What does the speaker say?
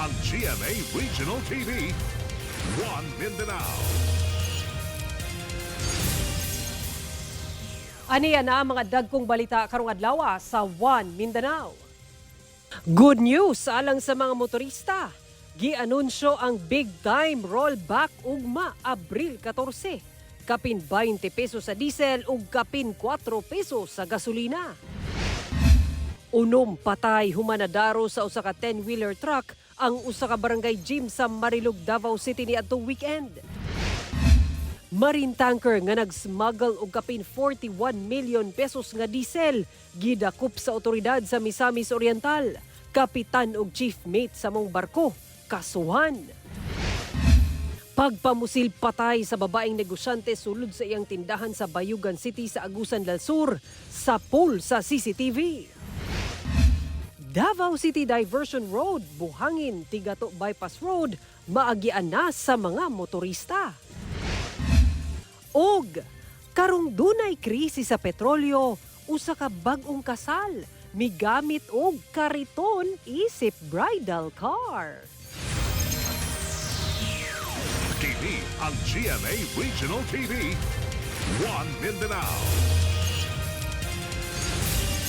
Ang GMA Regional TV, One Mindanao. Aniya na ang mga dagkong balita karong adlaw sa One Mindanao. Good news alang sa mga motorista. Gianunsyo ang big time rollback ugma Abril 14. Kapin 20 pesos sa diesel ug kapin 4 pesos sa gasolina. 6 patay humanadaro sa usa ka 10-wheeler truck ang usa ka barangay gym sa Marilog, Davao City niadtong weekend. Marine tanker nga nagsmuggle og kapin 41 million pesos nga diesel gidakop sa otoridad sa Misamis Oriental. Kapitan og chief mate sa mong barko kasuhan. Pagpamusil patay sa babaeng negosyante sulod sa iyang tindahan sa Bayugan City sa Agusan del Sur sa pool sa CCTV. Davao City Diversion Road, Buhangin, Tigato Bypass Road, maagian na sa mga motorista. Og karong dunay krisis sa petrolyo, usa ka bag-ong kasal, migamit og kariton isip bridal car. TV ang GMA Regional TV, One Mindanao.